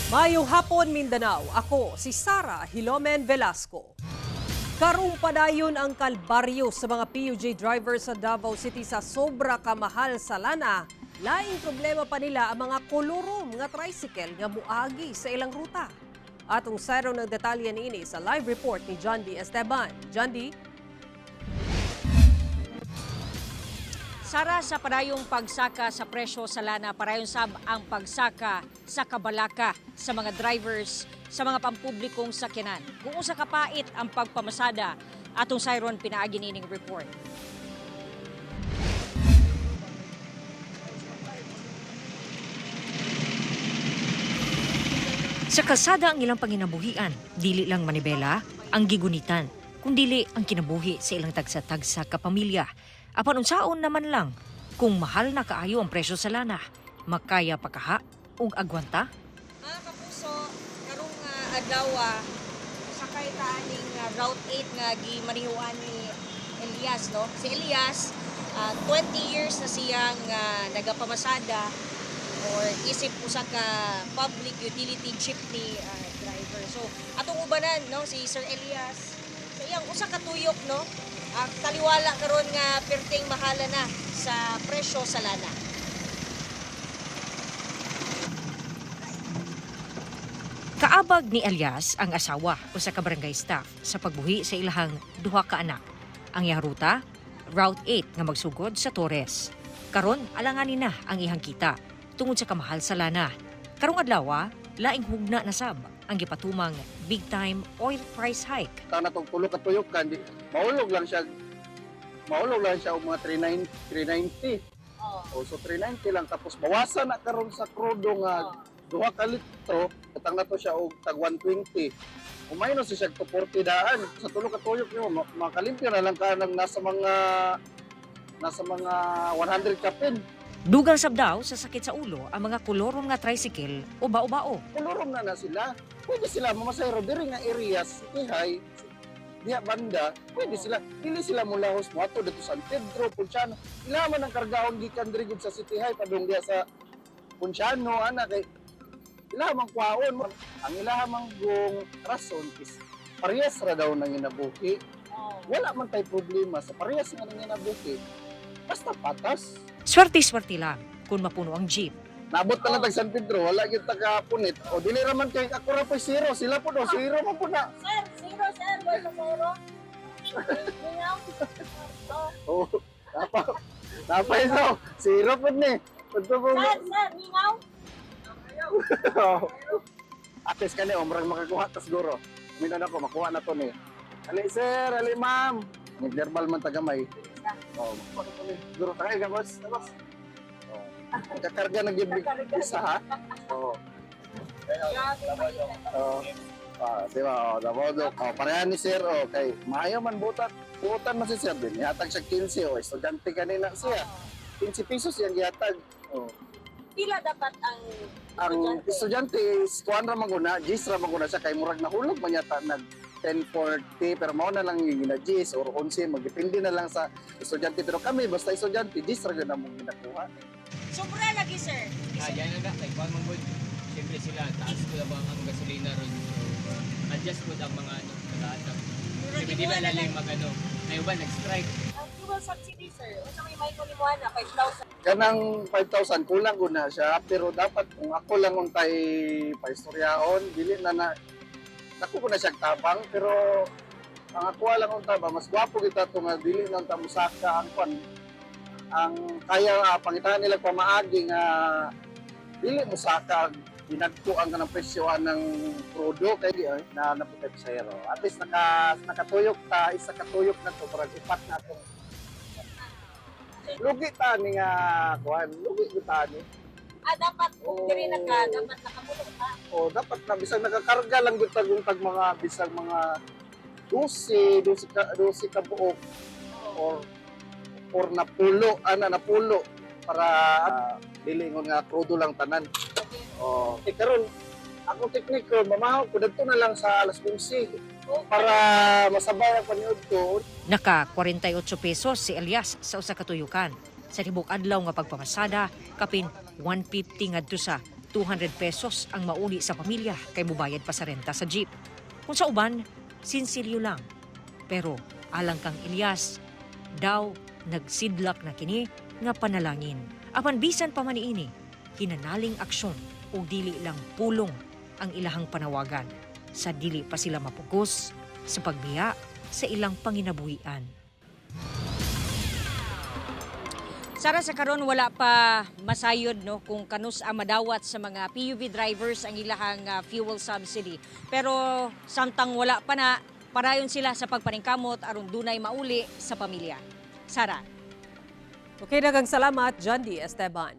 Mayong hapon, Mindanao. Ako si Sara Hilomen Velasco. Karong padayon ang kalbaryo sa mga PUJ drivers sa Davao City sa sobra kamahal sa lana. Laing problema pa nila ang mga kolorom nga tricycle nga muagi sa ilang ruta. Atong sayro ng detalye niini sa live report ni John D. Esteban. John D. Sara, sa padayong pagsaka sa presyo sa lana, parayon sab ang pagsaka sa kabalaka sa mga drivers sa mga pampublikong sakyanan. Kung usa ka pait ang pagpamasada, atong sayron pinaagi nining report. Sa kalsada ang ilang panginabuhian, dili lang manibela ang gigunitan, kundili ang kinabuhi sa ilang tagsa-tagsa kapamilya. Apan unsaon naman lang, kung mahal na kaayo ang presyo sa lana, makaya pa kaha ug agwanta? Mga kapuso, karong adlaw sakay ta aning Route 8 nga gimanihuan ni Elias, no? Si Elias, 20 years na siyang nagapamasada or isip usa ka public utility jeepney driver. So, atong ubanan, no, si Sir Elias sa iyang usa ka tuyok, no? Taliwala karon nga perting mahala na sa presyo sa lana. Kaabag ni Elias ang asawa usa ka barangay staff sa pagbuhi sa ilahang duha ka anak. Ang iyang ruta, Route 8 nga magsugod sa Torres. Karon alanganin na ang iyang kita tungod sa kamahal sa lana. Karong adlaw, laing hugna na sab ang gipatumang big time oil price hike. Tana tong tulo ka tuyok ka, di, mahulog lang siya. Mahulog lang siya og mga 39 390. Oh. O, so 390 lang, tapos bawasan na karon sa krudo nga 2 ka litro, utang na to siya og tag 120. Umayno si siya 240 daan. Sa tulo ka tuyok nimo, makalimpyo na lang ka ng nasa mga 100 kapin. Dugang sab daw sa sakit sa ulo ang mga kolorom nga tricycle o bao-bao. Kolorom na na sila. Pwede sila mamasayro diri nga area sa City High, diha banda, pwede sila. Dili sila mulahos mo ato dito San Pedro, Ponciano. Ila man ang kargahon gikan diri gud sa City High padung diha sa Ponciano, ana, kay ila man kwaon. Ang ilaha man gong rason is parehas ra daw nang inabuhi. Wala man tay problema sa parehas nga nang inabuhi. Basta patas. Swerte-swerte lang kung mapuno ang jeep. Nabot na lang tag San Pedro, wala gyud ta kapunit. O dili ra man kay ako ra po zero, sila po do zero man po na. Sir, zero, sir. Wala zero. Mingaw. Oh, napa. Napa iso. Zero po ni. Punto po. Sir, sir, mingaw. At least kani omrang makakuha ta siguro. Minon ako makuha na to ni. Ali sir, ali ma'am. Nagderbal man tagamay. Oh, makuha na to ni. Siguro tayo ka, boss. Boss. Oh. Kakarga na gyud isa ha. Oh. Oh. Ah, di ba? Oh, Davao. Oh, pareha ni sir, oh, kay maayo man butat. Butan man si sir din. Gihatag siya 15, oh, estudyante kanina siya. 15 pesos yang gihatag. Oh. Pila dapat ang Ang estudyante is kuan ra man guna, gis ra man guna siya kay murag nahulog man yata nag 10.40, pero mao na lang yung gina gis or 11, magdepende na lang sa estudyante, pero kami basta estudyante gis ra gyud among ginakuha. Sobra lagi, sir. Ah, yan na kay kuan man gud. Siyempre sila taas ko lang ang gasolina ron. So, adjust po ang mga ano nagaatag. Siyempre di ba lalim mag ano, ay uban nag-strike. Ang fuel subsidy, sir. Unsa may may ni mo na 5,000. Kanang 5,000 kulang gud na siya, pero dapat kung ako lang untay paistoryaon, dili na na dako ko na siya tabang, pero ang ako lang unta ba mas gwapo kita to nga dili na unta musaka ang kwan, ang kaya pangitaan nila pamaagi nga dili musaka binagko ang kanang presyo ng krudo kay di ay na naputay pasahero. At least nakatuyok ta, isa katuyok na to, parang upat na atong lugi ta ni nga kuan, lugi gyud ta ni. Ah, dapat kung Oh. diri na ka, dapat nakapuno ka. O dapat na bisag nakakarga lang gyud tagong tag mga bisag mga 12, 12 ka 12 ka buok or napulo, ana, napulo para dili ingon nga krudo lang tanan. O eh, karon ako tekniko mamahaw ko dadto na lang sa alas 11 para masabay ang paniud ko. Naka 48 pesos si Elias sa usa ka tuyukan. Sa tibok adlaw nga pagpamasada, kapin 150 ngadto sa 200 pesos ang mauli sa pamilya kay mubayad pa sa renta sa jeep. Kung sa uban, sinsilyo lang. Pero alang kang Elias, daw nagsidlak na kini nga panalangin. Apan bisan pa man niini, hinanaling aksyon ug dili lang pulong ang ilahang panawagan sa dili pa sila mapugos sa pagbiya sa ilang panginabuhian. Sara, sa karon wala pa masayod, no, kung kanus ang madawat sa mga PUV drivers ang ilahang fuel subsidy. Pero samtang wala pa na, padayon sila sa pagpaningkamot aron dunay mauli sa pamilya. Sara. Okay, daghang salamat, John D. Esteban.